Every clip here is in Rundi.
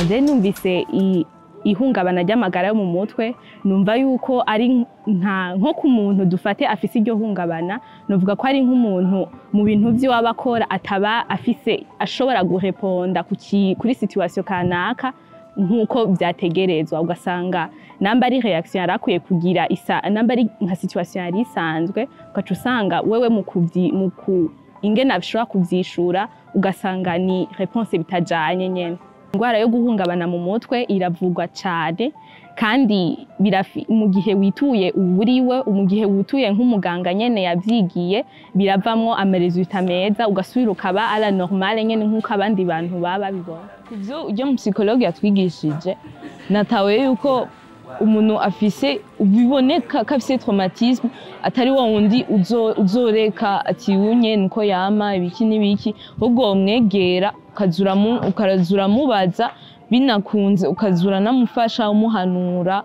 Je numvise ihungabana ry'amagara yo mu mutwe, numva yuko ari nko ku muntu dufate afise iryo hungabana, nuvuga ko ari nk'umuntu mu bintu vyiwe aba akora ataba afise ashobora gureponda kuri situation kanaka nk'uko vyategerezwa. Ugasanga namba ari réaction yari akwiye kugira isa, namba ari nka situation yari isanzwe, ugaca usanga wewe mu ku ingene ashobora kuvyishura, ugasanga ni réponse bitajanye nyene. Ingwara yo guhungabana mu mutwe iravugwa cane, kandi mu gihe wituye uwuriwe, mu gihe wituye nk'umuganga nyene yavyigiye, biravamwo ama résultats meza, ugasubira ukaba à la normale nyene nk'uko abandi bantu baba babibona. Kuvyo ujya mu psychologue yatwigishije, natawe yuko umuntu afise biboneka ko afise traumatisme atari wa wundi uzoreka ati unye niko yama ibiki n'ibiki, ahubwo womwegera ukaza uramubaza, binakunze ukaza uranamufasha umuhanura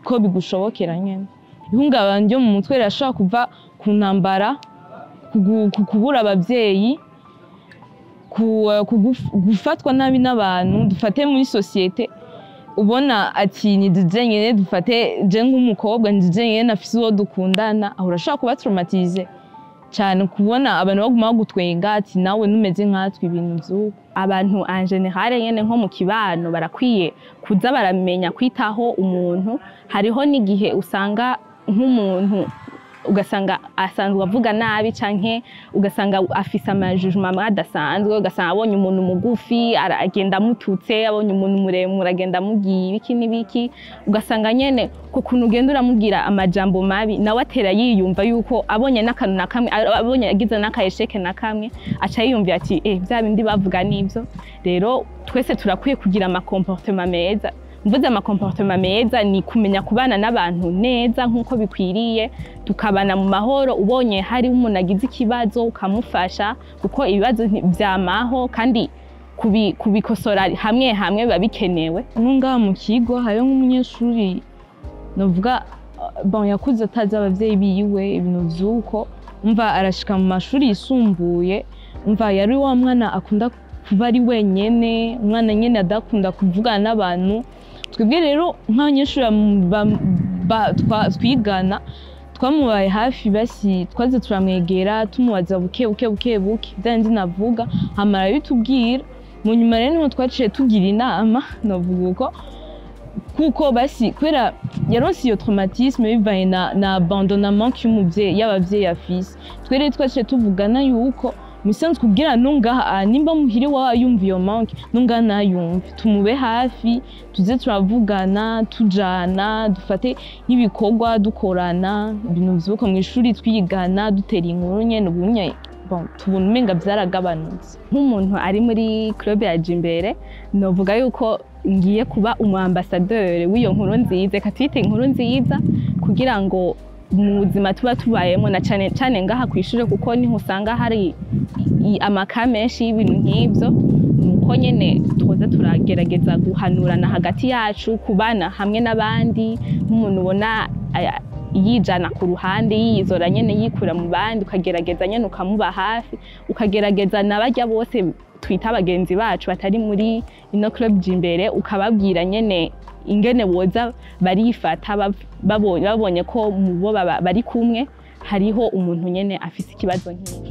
ko bigushobokera nyene. Ihungabana ryo mu mutwe rirashobora kuva ku ntambara, ku kubura abavyeyi, ku gufatwa nabi n'abantu, dufate muri société ubona ati ni jenyene, dufate je nk'umukobwa ni jenyene nafise uwo dukundana, aho urashobora kuba traumatisé cane, kubona abantu baguma bagutwenga ati nawe numeze nkatwe, ibintu vy'uko. Abantu en général nyene nko mu kibano barakwiye kuza baramenya kwitaho umuntu. Hariho n'igihe usanga nk'umuntu ugasanga asanzwe avuga nabi, canke ugasanga afise ama jugements amwe adasanzwe, ugasanga abonye umuntu mugufi agenda amututse, abonye umuntu muremure agenda amubwiye ibiki n'ibiki, ugasanga nyene ku kuntu ugenda uramubwira amajambo mabi, nawe atera yiyumva yuko abonye n'akantu na kamwe, abonye agize n'aka échec na kamwe, aca yiyumvira ati bya bindi bavuga nivyo. Rero twese turakwiye kugira ama comportements meza. Mvuze ama comportements meza, ni kumenya kubana n'abantu neza nk'uko bikwiriye, tukabana mu mahoro. Ubonye hari umuntu agize ikibazo ukamufasha, kuko ibibazo vyamaho, kandi kubikosora hamwe hamwe biba bikenewe. Nko ngaha mu kigo hariho nk'umunyeshuri novuga bon yakuze atazi abavyeyi biwe, ibintu vy'uko, umva arashika mu mashuri yisumbuye, umva yari wa mwana akunda kuba ari wenyene, umwana nyene adakunda kuvugana n'abantu. Twebwe rero nk'abanyeshuri twigana twamubaye hafi, basi twaze turamwegera, tumubaza buke buke buke buke vya bindi navuga, hama arabitubwira. Mu nyuma rero niho twaciye tugira inama, novuga uko, kuko basi kubera yaronse iyo traumatisme bivanye na abandonnement y'umuvyeyi, y'abavyeyi afise, twe rero twaciye tuvugana yuko musanzwe kugira nungaha nimba muhiri wa yumva iyo manque, nungaha nayumve, tumube hafi, tuze turavugana, tujana, dufate nk'ibikorwa dukorana, ibintu vyuko mw'ishuri twigana, dutera inkuru nyene. Ubunye bon tubona umenga vyaragabanutse. Nk'umuntu ari muri club ya Jimbere, novuga yuko ngiye kuba umu ambassadeur w'iyo nkuru nziza, reka tuyite inkuru nziza, kugira ngo mu buzima tuba tubayemo, na cane cane ngaha kw'ishure, kuko niho usanga hari ama cas menshi y'ibintu nk'ivyo, nuko nyene twoza turagerageza guhanurana hagati yacu, kubana hamwe n'abandi. Nk'umuntu ubona yijana ku ruhande, yiyizora nyene, yikura mu bandi, ukagerageza nyene ukamuba hafi, ukagerageza na barya bose twita bagenzi bacu batari muri ino club Jimbere, ukababwira nyene ingene boza barifata babonye ko mu bo bari kumwe hariho umuntu nyene afise ikibazo nk'iki.